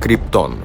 Криптон.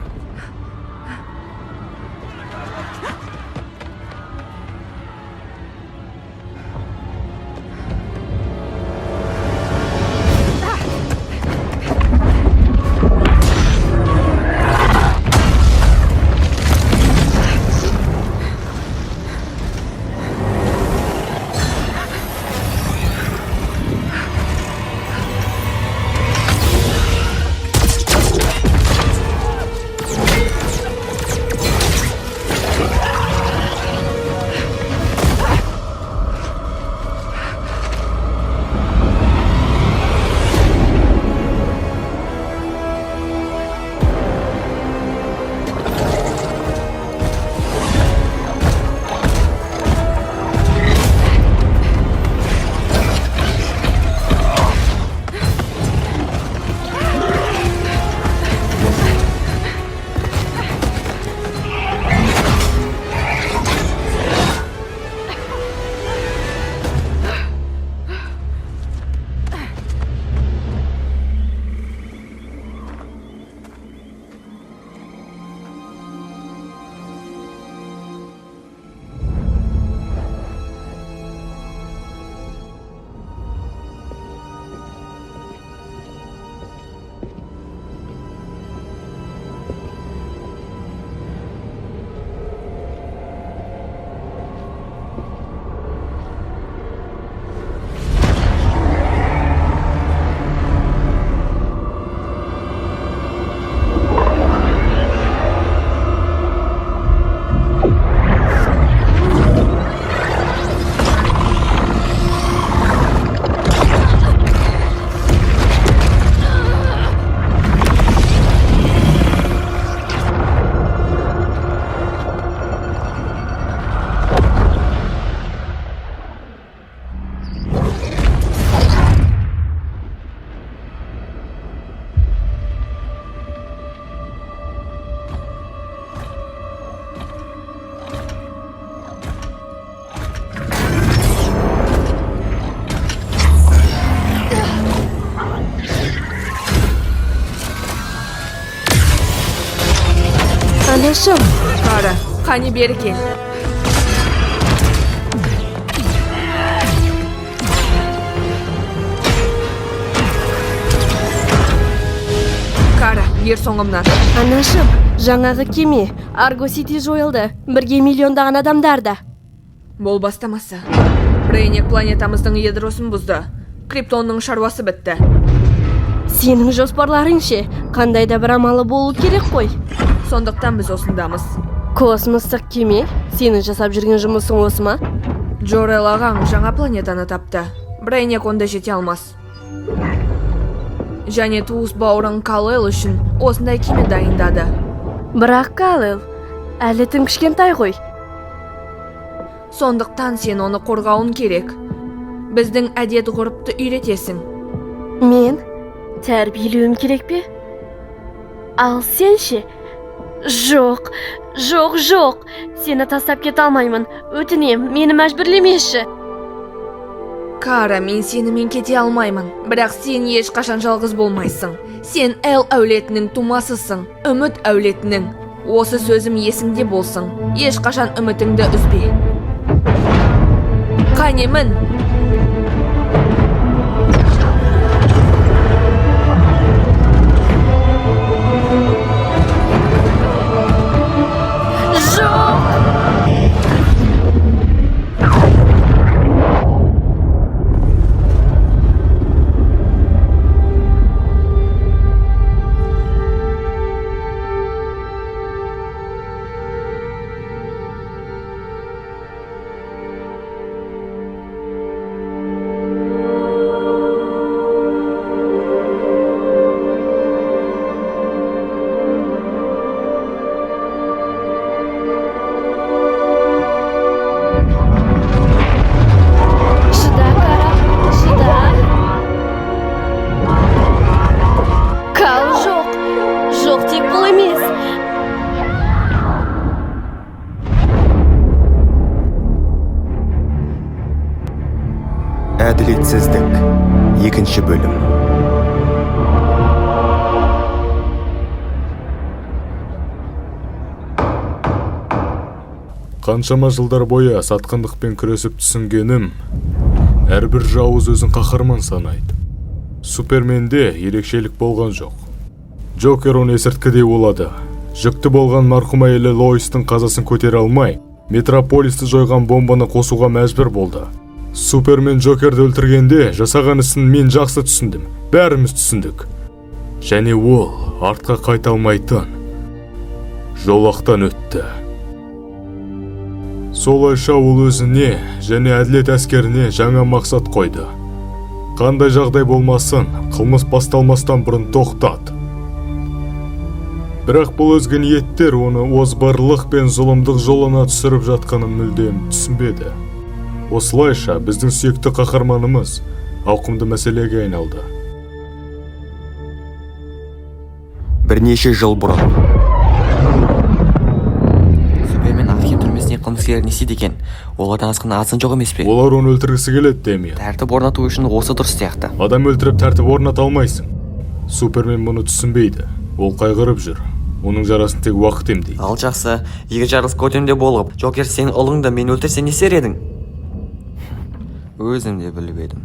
Анашым. Кара, қане, бері кел. Кара, ер соңымнан. Анашым, жаңағы кеме Арго Сити жойылды, бірге миллиондаған адамдар да. Бұл бастамасы. Брейнек планетамыздың ядросын бұзды. Криптонның шаруасы бітті. Сенің жоспарларың ше? Қандай да бір амалы болу керек қой. Сондықтан біз осындамыз. Космостық кеме? Сенің жасап жүрген жұмысың осы ма? Джорел ағаң жаңа планетаны тапты. Брейнек онда жете алмас. Және туыс бауырың Калел үшін осындай кеме дайындады. Бірақ Калел әлі тым кішкентай ғой. Сондықтан сен оны қорғауың керек. Біздің әдет ғұрыпты үйретесің. Мен тәрбиелеуім керек пе? Ал сен ше? Жоқ, жоқ, жоқ, сені тастап кете алмаймын. Өтінем, мені мәжбүрлемеші. Кара, мен сенімен кете алмаймын. Бірақ сен ешқашан жалғыз болмайсың. Сен Эл әулетінің тумасысың, Үміт әулетінің. Осы сөзім есіңде болсын. Ешқашан үмітіңді үзбе. Қане, мін. Жоқ! Шыда, Кара, шыда. Кал, жоқ. Жоқ, тек бұл емес. Әділетсіздік. Екінші бөлім. Қаншама жылдар бойы сатқындықпен күресіп түсінгенім, әрбір жауыз өзін қаһарман санайды. Суперменде ерекшелік болған жоқ. Джокер оны есірткідей улады. Жүкті болған марқұм әйелі Лоистің қазасын көтере алмай, Метрополисті жойған бомбаны қосуға мәжбүр болды. Супермен Джокерді өлтіргенде жасаған ісін мен жақсы түсіндім. Бәріміз түсіндік. Және ол артқа қайта алмайтын жолақтан өтті. Солайша ол өзіне және әділет әскеріне жаңа мақсат қойды. Қандай жағдай болмасын, қылмыс басталмастан бұрын тоқтат. Бірақ бұл өзге ниеттер оны озбырлық пен зұлымдық жолына түсіріп жатқанын мүлдем түсінбеді. Осылайша біздің сүйікті қаһарманымыз ауқымды мәселеге айналды. Бірнеше жыл бұрын. Супермен Архем түрмесіне қылмыскерлер не істейді екен? Олардан асқан азын жоқ емес пе? Олар оны өлтіргісі келеді, Дэмиан. Тәртіп орнату үшін осы дұрыс сияқты. Адам өлтіріп тәртіп орната алмайсың. Супермен мұны түсінбейді. Ол қайғырып жүр. Оның жарасын тек уақыт емдейді. Ал жақсы, егер жарылыс Готэмде болып, Джокер сенің ұлыңды мен өлтірсе не істер едің? Өзім де біліп едім.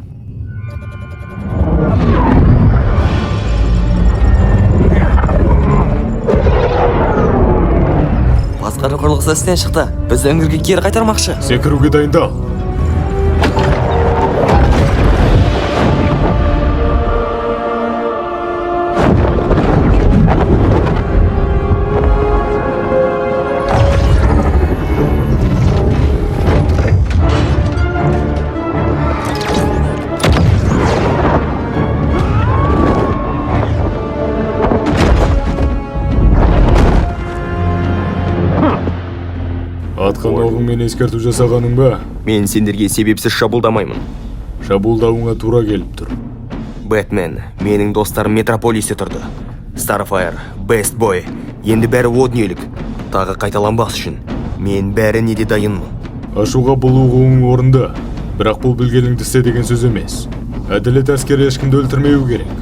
Басқару құрылғысы істен шықты. Бізді үңгірге кері қайтармақшы. Секіруге дайындал. Атқан оғыңмен ескерту жасағаның ба? Мен сендерге себепсіз шабуылдамаймын. Шабуылдауыңа тура келіп тұр. Бэтмен, менің достарым Метрополисте тұрды. Старфайр, Бест Бой, енді бәрі о дүниелік. Тағы қайталанбас үшін. Мен бәріне де дайынмын. Ашуға булығуың орынды, бірақ бұл білгеніңді істе деген сөз емес. Әділет әскері ешкімді өлтірмеуі керек.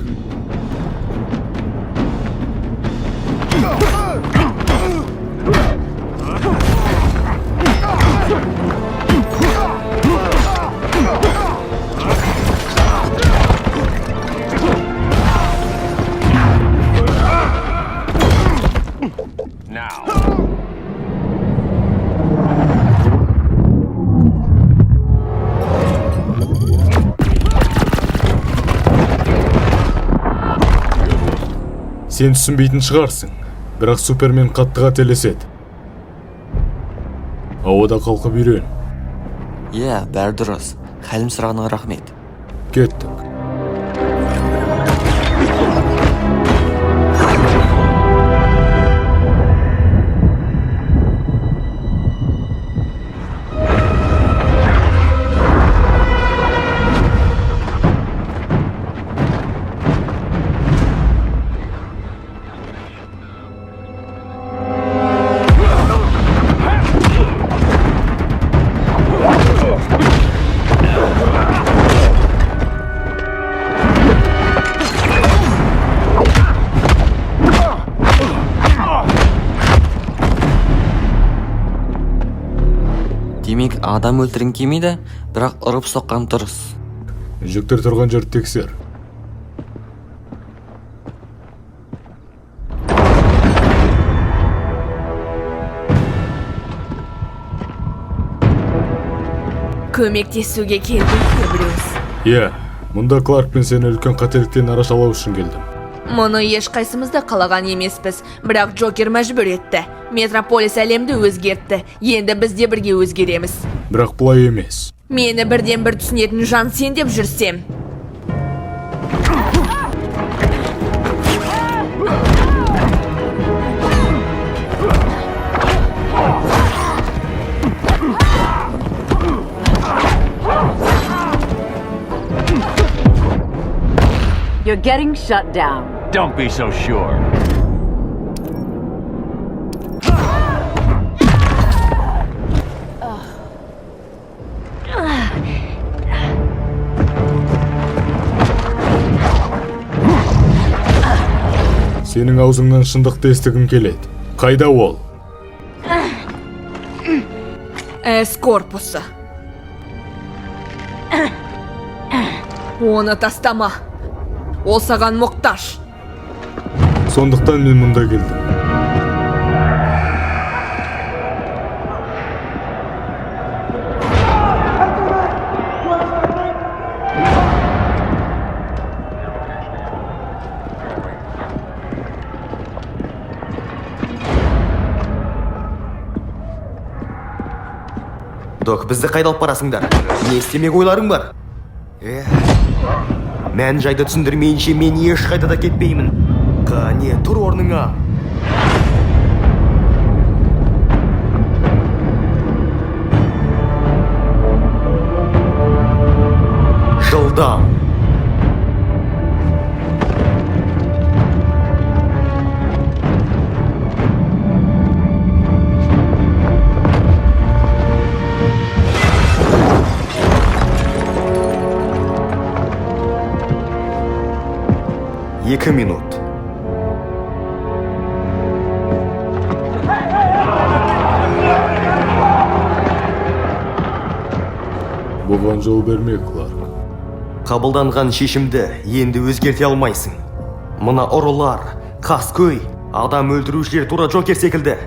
Сен түсінбейтін шығарсың, бірақ Супермен қатты қателеседі. Ауада қалқып үйрен. Иә, бәрі дұрыс. Хәлім сұрағаныңа рахмет. Кеттік. Демек, адам өлтіргің келмейді, бірақ ұрып соққан дұрыс. Жүктер тұрған жерді тексер. Көмектесуге келдің бе, Брюс? Иә, мұнда Кларк пен сені үлкен қателіктен арашалау үшін келдім. Мұны ешқайсымыз да қалаған емеспіз, бірақ Джокер мәжбүр етті. Метрополис әлемді өзгертті. Енді біз де бірге өзгереміз. Бірақ бұлай емес. Мені бірден бір түсінетін жан сен деп жүрсем. You're getting shut down. Don't be so sure. Сенің аузыңнан шындықты естігім келеді. Қайда ол? С корпусы. Оны тастама. Ол саған мұқтаж. Сондықтан мен мұнда келдім. Док, бізді қайда алып барасыңдар? Не істемек ойларың бар? Э, мән жайды түсіндірмейінше мен ешқайда да кетпеймін. Қане, тұр орныңа. Жылдам. Екі минут. Бұған жол берме, Кларк. Қабылданған шешімді енді өзгерте алмайсың. Мына ұрылар, қаскөй, адам өлтірушілер тура Джокер секілді.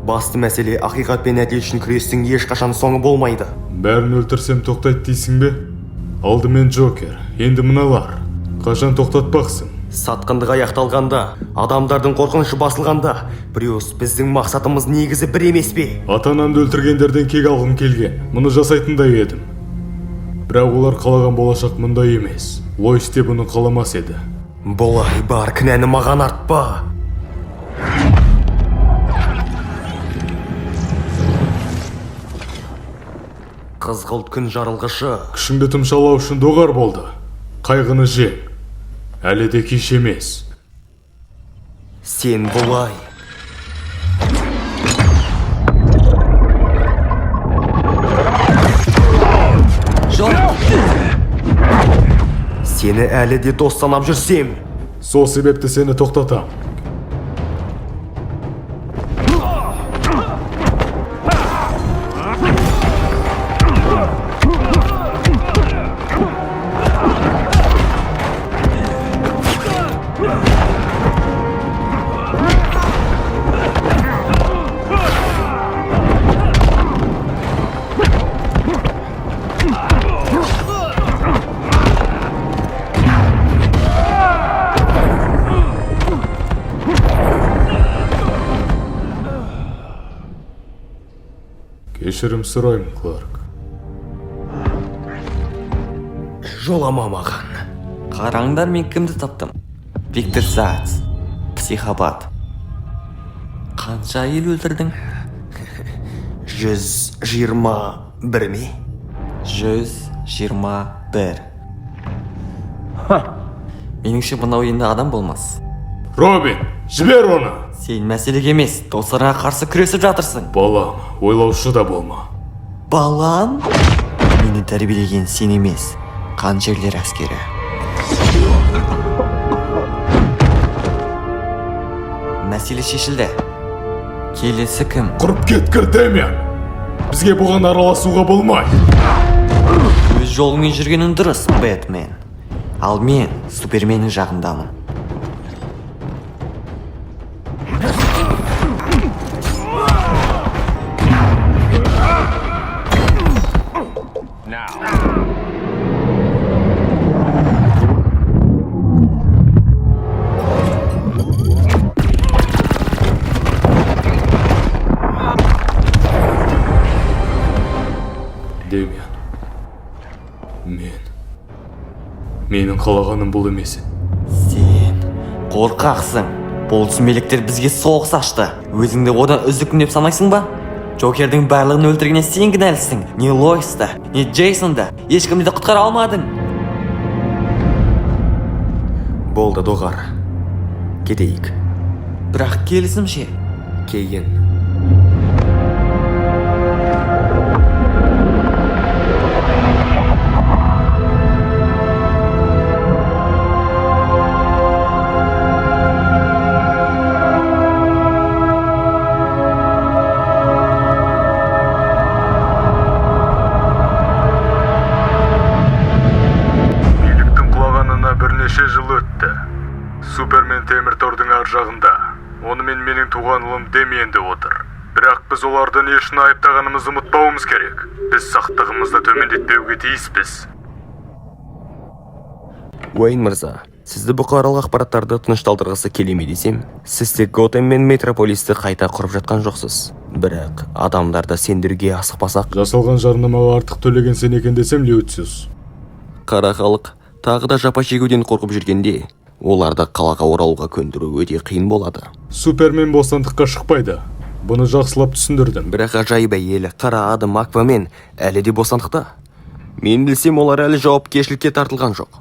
Басты мәселе ақиқат пен әділет үшін күрестің ешқашан соңы болмайды. Бәрін өлтірсем тоқтайды дейсің бе? Алдымен Джокер, енді мыналар. Қашан тоқтатпақсың? Сатқындық аяқталғанда, адамдардың қорқынышы басылғанда, Брюс, біздің мақсатымыз негізі бір емес пе? Ата-анамды өлтіргендерден кек алғым келген. Мұны жасайтындай едім. Бірақ олар қалаған болашақ мұндай емес. Лоис те бұны қаламас еді. Бұлай бар кінәні маған артпа. Қызғылт күн жарылғышы. Күшіңді тұмшалау үшін доғар болды. Қайғыны жең. Әлі де кеш емес. Сен бұлай. Жоқ. Сені әлі де дос санап жүрсем. Сол себепті сені тоқтатам. Кешірім сұраймын, Кларк. Жолама маған. Қараңдар, мен кімді таптым. Виктор Зац. Психопат. Қанша әйел өлтірдің? 121 ме? 121. Меніңше, мынау енді адам болмас. Робин, жібер оны! Сен мәселеге емес, достарыңа қарсы күресіп жатырсың. Балам, ойлаушы да болма. Балам? Мені тәрбиелеген сен емес, қаншерлер әскері. Мәселе шешілді. Келесі кім? Құрып кеткір, Дэмиан! Бізге бұған араласуға болмайды. Өз жолыңмен жүргенің дұрыс, Бэтмен. Ал мен Суперменнің жағындамын. Дэмиан. Мен. Менің қалағаным бұл емес. Сен қорқақсың. Бұл сүмелектер бізге соғыс ашты. Өзіңді одан үздікпін деп санайсың ба? Джокердің барлығын өлтіргеніне сен кінәлісің. Не Лоисті, не Джейсонды, ешкімді де құтқара алмадың. Болды, доғар. Кетейік. Бірақ келісім ше? Кейін. Супермен темір тордың ар жағында. Онымен менің туған ұлым Демиен де отыр. Бірақ біз оларды не үшін айыптағанымызды ұмытпауымыз керек. Біз сақтығымызды төмендетпеуге тиіспіз. Уэйн мырза, сізді бұқаралық ақпараттарды тынышталдырғысы келе ме десем, сіз тек Готэм мен Метрополисті қайта құрып жатқан жоқсыз. Бірақ адамдарды сендіруге асықпасақ, Жасалған жарнамаға артық төлеген сен екен десем, Люциус. Қара халық тағы да жапа шегуден қорқып жүргенде, оларды қалаға оралуға көндіру өте қиын болады. Супермен бостандыққа шықпайды. Бұны жақсылап түсіндірдім. Бірақ ғажайып әйел, қара адам Аквамен әлі де бостандықта. Мен білсем, олар әлі жауапкершілікке тартылған жоқ.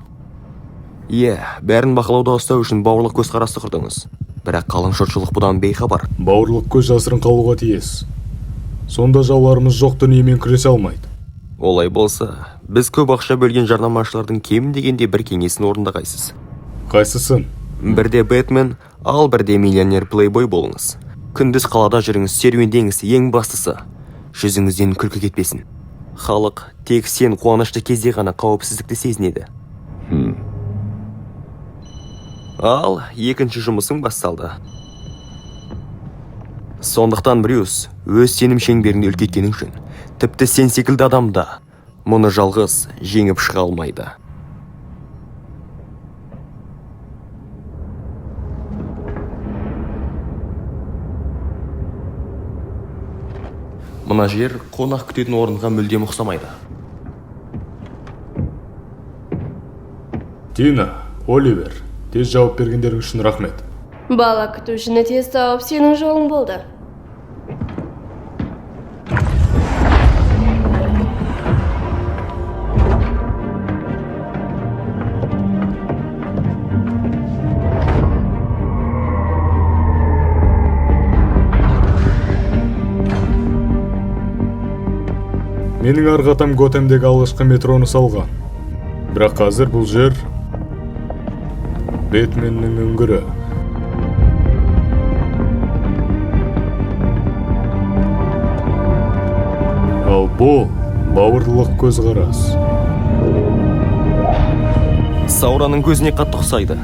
Иә, бәрін бақылауда ұстау үшін бауырлық көзқарасты құрдыңыз. Бірақ қалың жұртшылық бұдан бейхабар. Бауырлық көз жасырын қалуға тиіс. Сонда жауларымыз жоқ дүниемен күресе алмайды. Олай болса, біз көп ақша бөлген жарнамашылардың кем дегенде бір кеңесін орындағайсыз. Қайсысын? Бірде Бэтмен, ал бірде миллионер плейбой болыңыз. Күндіз қалада жүріңіз, серуендеңіз, ең бастысы жүзіңізден күлкі кетпесін. Халық тек сен қуанышты кезде ғана қауіпсіздікті сезінеді. Ал екінші жұмысың басталды. Сондықтан, Брюс, өз сенім шеңберіңді үлкейткенің жөн. Тіпті сен секілді адам да мұны жалғыз жеңіп шыға алмайды. Мына жер қонақ күтетін орынға мүлдем ұқсамайды. Тина, Оливер, тез жауап бергендерің үшін рахмет. Бала күтушіні тез тауып, сенің жолың болды. Менің арғы атам Готэмдегі алғашқы метроны салған. Бірақ қазір бұл жер Бэтменнің үңгірі. Ал бұл бауырлық көзқарас. Сауранның көзіне қатты ұқсайды.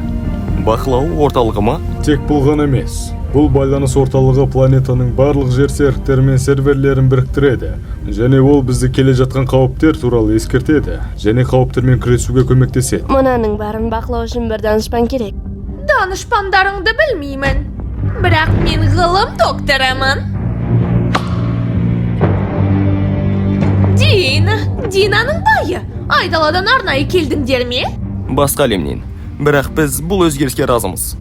Бақылау орталығы ма? Тек бұл ғана емес. Бұл байланыс орталығы планетаның барлық жер серіктері мен серверлерін біріктіреді. Және ол бізді келе жатқан қауіптер туралы ескертеді және қауіптермен күресуге көмектеседі. Мынаның бәрін бақылау үшін бір данышпан керек. Данышпандарыңды білмеймін. Бірақ мен ғылым докторымын. Дина, Динаның байы. Айдаладан арнайы келдіңдер ме? Басқа әлемнен. Бірақ біз бұл өзгеріске разымыз.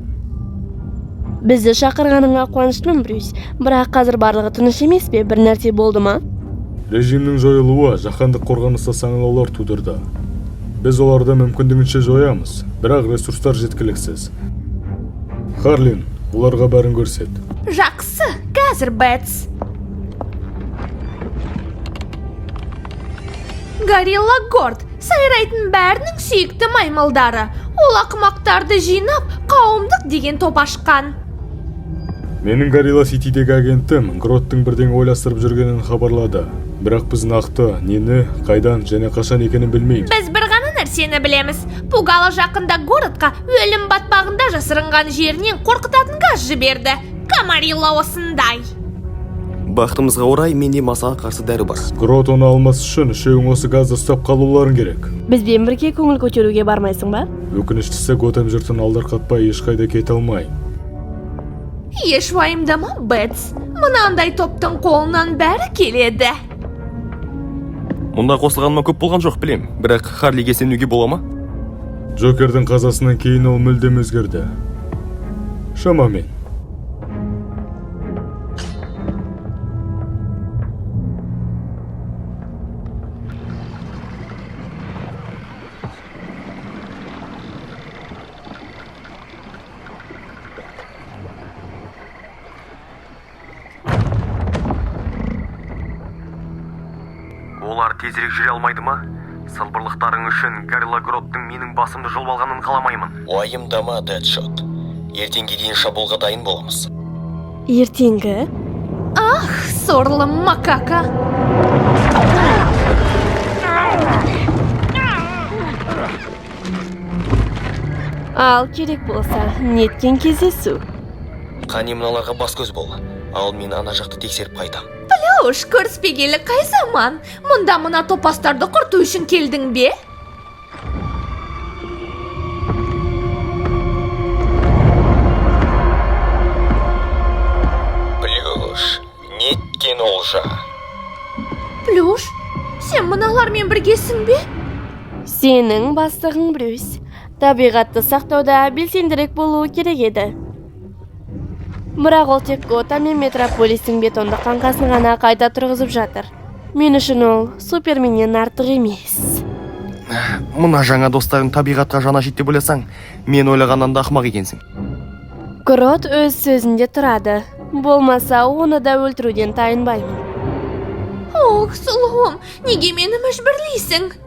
Бізді шақырғаныңа қуаныштымын, Брюс. Бірақ қазір барлығы тыныш емес пе? Бір нәрсе болды ма? Режимнің жойылуы жаһандық қорғаныста саңылаулар тудырды. Біз оларды мүмкіндігінше жоямыз, бірақ ресурстар жеткіліксіз. Харлин, оларға бәрін көрсет. Жақсы, қазір, Бэтс. Горилла Горд, сайрайтын бәрінің сүйікті маймылдары. Ол ақымақтарды жинап, қауымдық деген топ ашқан. Менің Горилла Ситидегі агентім Гроттың бірдеңе ойластырып жүргенін хабарлады. Бірақ біз нақты нені, қайдан және қашан екенін білмейміз. Біз бір ғана нәрсені білеміз. Пугало жақында городқа өлім батпағында жасырынған жерінен қорқытатын газ жіберді. Камарилла осындай. Бақытымызға орай, менде масаға қарсы дәрі бар. Грот оны алмас үшін үшеуің осы газды ұстап қалуларың керек. Бізбен бірге көңіл көтеруге бармайсың ба? Өкініштісі, Готэм жұртын алдарқатпай ешқайда кете алмаймын. Еш уайымдама, Бэтс. Мынандай топтың қолынан бәрі келеді. Мұнда қосылғаныма көп болған жоқ, білем. Бірақ Харлиге сенуге бола ма? Джокердің қазасынан кейін ол мүлдем өзгерді. Шамамен. Олар тезірек жүре алмайды ма? Сылбырлықтарың үшін Горилла Гроттың менің басымды жұлып алғанын қаламаймын. Уайымдама, Дэдшот. Ертеңге дейін шабуылға дайын боламыз. Ертеңгі? Сорлы макака. Ал керек болса, неткен кездесу. Қане, мыналарға бас көз бол, ал мен ана жақты тексеріп қайтам. Плюш, көріспегелі қай заман? Мұнда мына топастарды құрту үшін келдің бе? Плюш, неткен олжа! Плюш, сен мыналармен біргесің бе? Сенің бастығың Брюс. Табиғатты сақтауда белсендірек болуы керек еді. Бірақ ол тек Готэм мен Метрополистің бетонды қаңқасын ғана қайта тұрғызып жатыр. Мен үшін ол Суперменнен артық емес. Мына жаңа достарың табиғатқа жаны ашиды деп ойласаң, мен ойлағаннан да ақымақ екенсің. Крот өз сөзінде тұрады. Болмаса, оны да өлтіруден тайынбаймын. Ох, сұлуым, неге мені мәжбүрлейсің?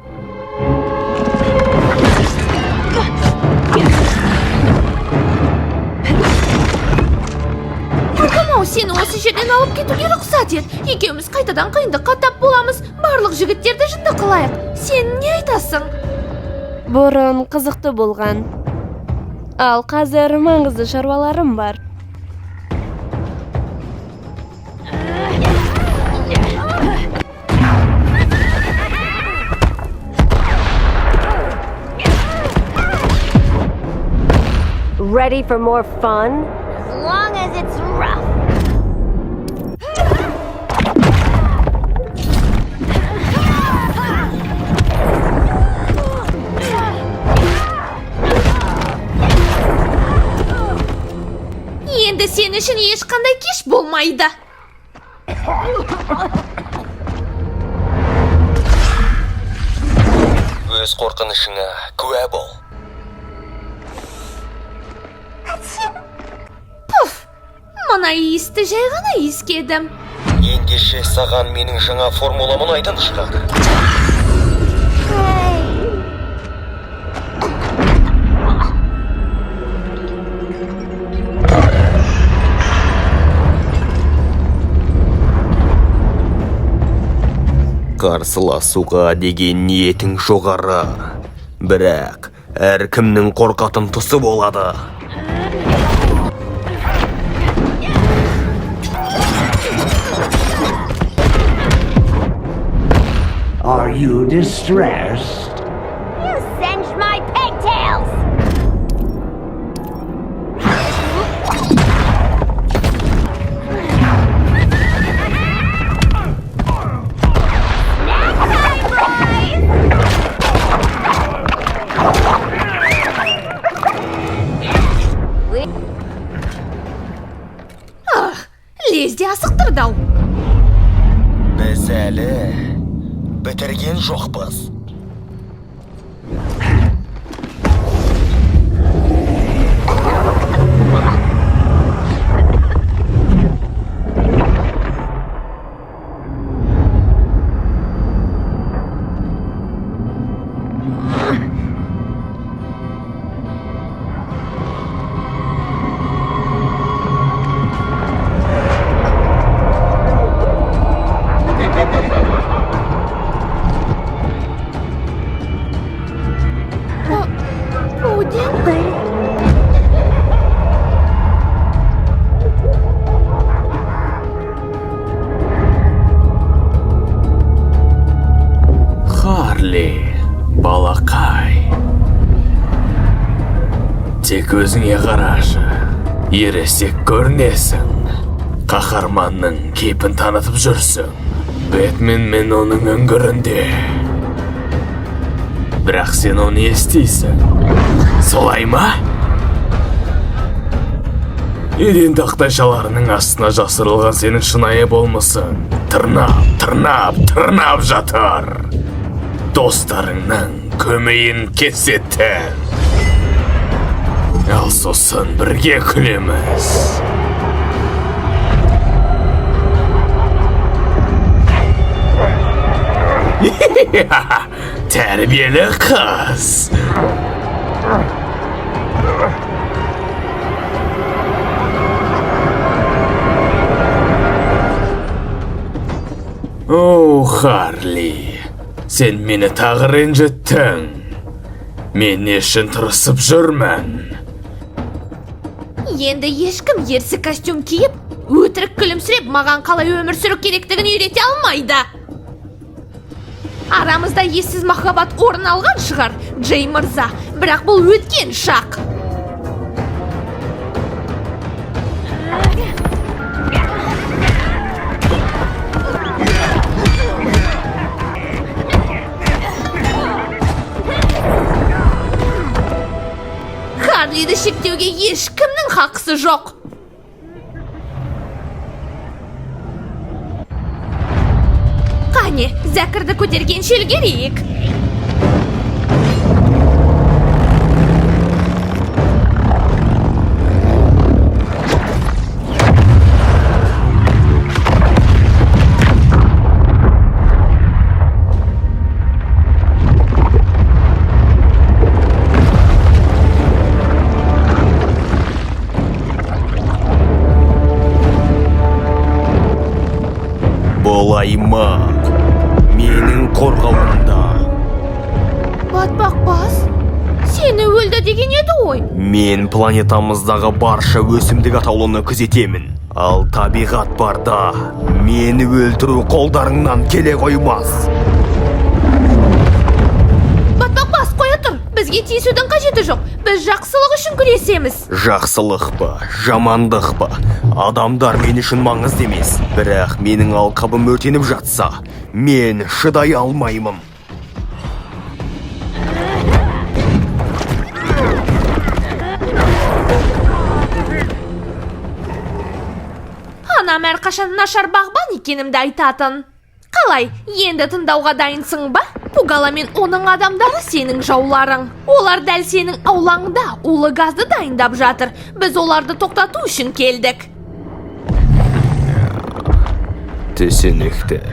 Марқұм-ау, сені осы жерден алып кетуге рұқсат ет. Екеуміз қайтадан қиындыққа тап боламыз. Барлық жігіттерді жынды қылайық. Сен не айтасың? Бұрын қызықты болған. Ал қазір маңызды шаруаларым бар. Ready for more fun? As long as it's rough. Енді сен үшін ешқандай кеш болмайды. Өз қорқынышыңа куә бол. Пуф, мына иісті жай ғана иіскедім. Ендеше саған менің жаңа формулам ұнайтын шығар. Қарсыласуға деген ниетің жоғары. Бірақ әркімнің қорқатын тұсы болады. Are you distressed? You singed my pigtails! Snack time, boys! Ах, лезде асықтырды-ау. Біз әлі бітірген жоқпыз. Пудинг? Харли, балақай. Тек өзіңе қарашы. Ересек көрінесің. Қаһарманның кейпін танытып жүрсің. Бэтмен мен оның үңгірінде. Бірақ сен оны естисің. Солай ма? Еден тақтайшаларының астына жасырылған сенің шынайы болмысың тырнап, тырнап, тырнап жатыр. Достарыңның көмейін кесетін. Ал сосын бірге күлеміз. Тәрбиелі қыз. Оу, Харли, сен мені тағы ренжіттің. Мен не үшін тырысып жүрмін? Енді ешкім ерсі костюм киіп, өтірік күлімсіреп маған қалай өмір сүру керектігін үйрете алмайды. Арамызда ессіз махаббат орын алған шығар, Джей мырза, бірақ бұл өткен шақ. Харлиді шектеуге ешкімнің хақысы жоқ. Қане, зәкірді көтергенше үлгерейік. Бұл аймақ менің қорғауымда. Батпақ бас, сені өлді деген еді ғой. Мен планетамыздағы барша өсімдік атаулыны күзетемін. Ал табиғат барда мені өлтіру қолдарыңнан келе қоймас. Батпақ бас, қоя тұр. Бізге тиісудің қажеті жоқ. Біз жақсылық үшін күресеміз. Жақсылық па, жамандық па, адамдар мен үшін маңызды емес. Бірақ менің алқабым өртеніп жатса, мен шыдай алмаймын. Анам әрқашан нашар бағбан екенімді айтатын. Қалай, енді тыңдауға дайынсың ба? Пугала мен оның адамдары сенің жауларың. Олар дәл сенің аулаңда улы газды дайындап жатыр. Біз оларды тоқтату үшін келдік. Түсінікті.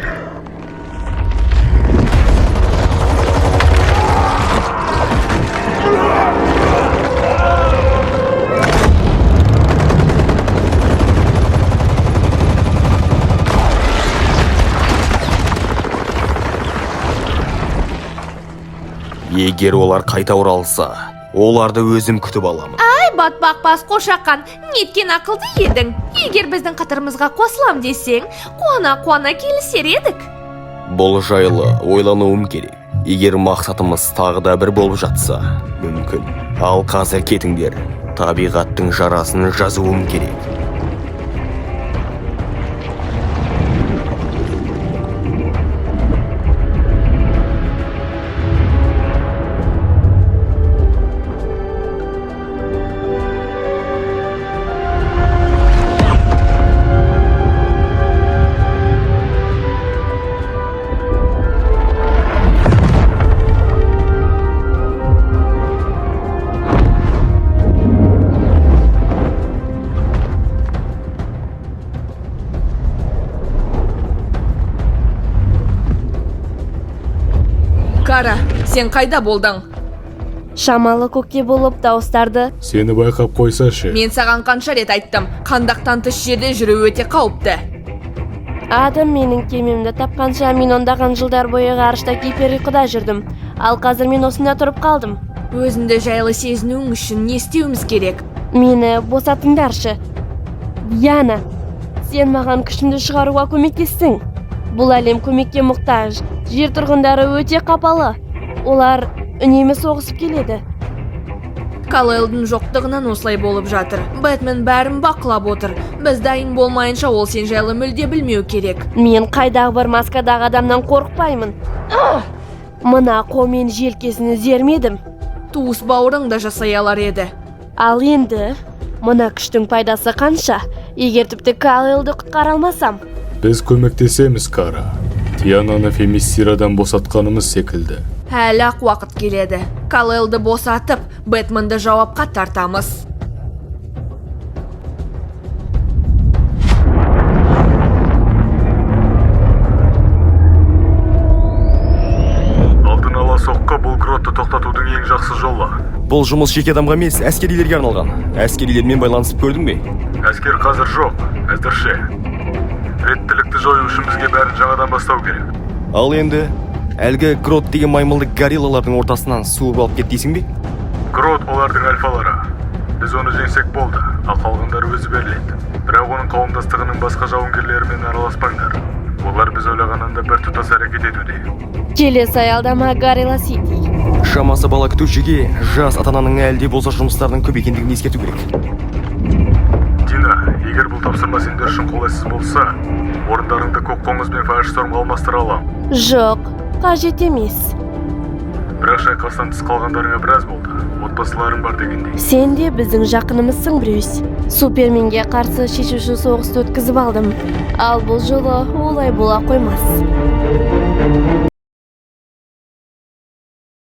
Егер олар қайта оралса, оларды өзім күтіп аламын. Ай, батпақ бас қошақан, неткен ақылды едің. Егер біздің қатарымызға қосылам десең, қуана-қуана келісер едік. Бұл жайлы ойлануым керек. Егер мақсатымыз тағы да бір болып жатса, мүмкін. Ал қазір кетіңдер. Табиғаттың жарасын жазуым керек. Кара, сен қайда болдың? Шамалы көкте болып дауыстарды Сені байқап қойса ше? Мен саған қанша рет айттым, қандақтан тыс жерде жүру өте қауіпті. Адам менің кемемді тапқанша, мен ондаған жылдар бойы ғарышта гипер ұйқыда жүрдім. Ал қазір мен осында тұрып қалдым. Өзіңді жайлы сезінуің үшін не істеуіміз керек? Мені босатыңдаршы. Диана, сен маған күшімді шығаруға көмектестің. Бұл әлем көмекке мұқтаж. Жер тұрғындары өте қапалы. Олар үнемі соғысып келеді. Калелдің жоқтығынан осылай болып жатыр. Бэтмен бәрін бақылап отыр. Біз дайын болмайынша ол сен жайлы мүлде білмеу керек. Мен қайдағы бір маскадағы адамнан қорықпаймын. Ах! Мына қолмен желкесін үзермедім. Туыс бауырың да жасай алар еді. Ал енді мына күштің пайдасы қанша, егер тіпті Калелді құтқара алмасам? Біз көмектесеміз, Кара. Тиананы Фемистирадан босатқанымыз секілді. Әлі ақ уақыт келеді. Калелді босатып, Бэтменді жауапқа тартамыз. Алдын ала соққы бұл гротты тоқтатудың ең жақсы жолы. Бұл жұмыс жеке адамға емес, әскерилерге арналған. Әскерилермен байланысып көрдің бе? Әскер қазір жоқ, әзірше. Реттілікті жою үшін бізге бәрін жаңадан бастау керек. Ал енді Әлгі Грот деген маймылды гориллалардың ортасынан суырып алып кет дейсің бе? Грот олардың альфалары. Біз оны жеңсек болды, ал қалғандары өзі беріледі. Бірақ оның қауымдастығының басқа жауынгерлерімен араласпаңдар. Олар біз ойлағаннан да біртұтас әрекет етуде. Келесі аялдама Горилла Сити. Шамасы, бала күтушіге жас ата-ананың әлі де болса жұмыстарының көп екендігін ескерту керек. Дина, егер бұл тапсырма сендер үшін қолайсыз болса, орындарыңды Көк Қоңыз бен Файрстормға алмастыра аламын. Жоқ, қажет емес. Бірақ шайқастан тыс қалғандарыңа біраз болды. Отбасыларың бар дегендей. Сен де біздің жақынымызсың, Брюс. Суперменге қарсы шешуші соғысты өткізіп алдым. Ал бұл жолы олай бола қоймас.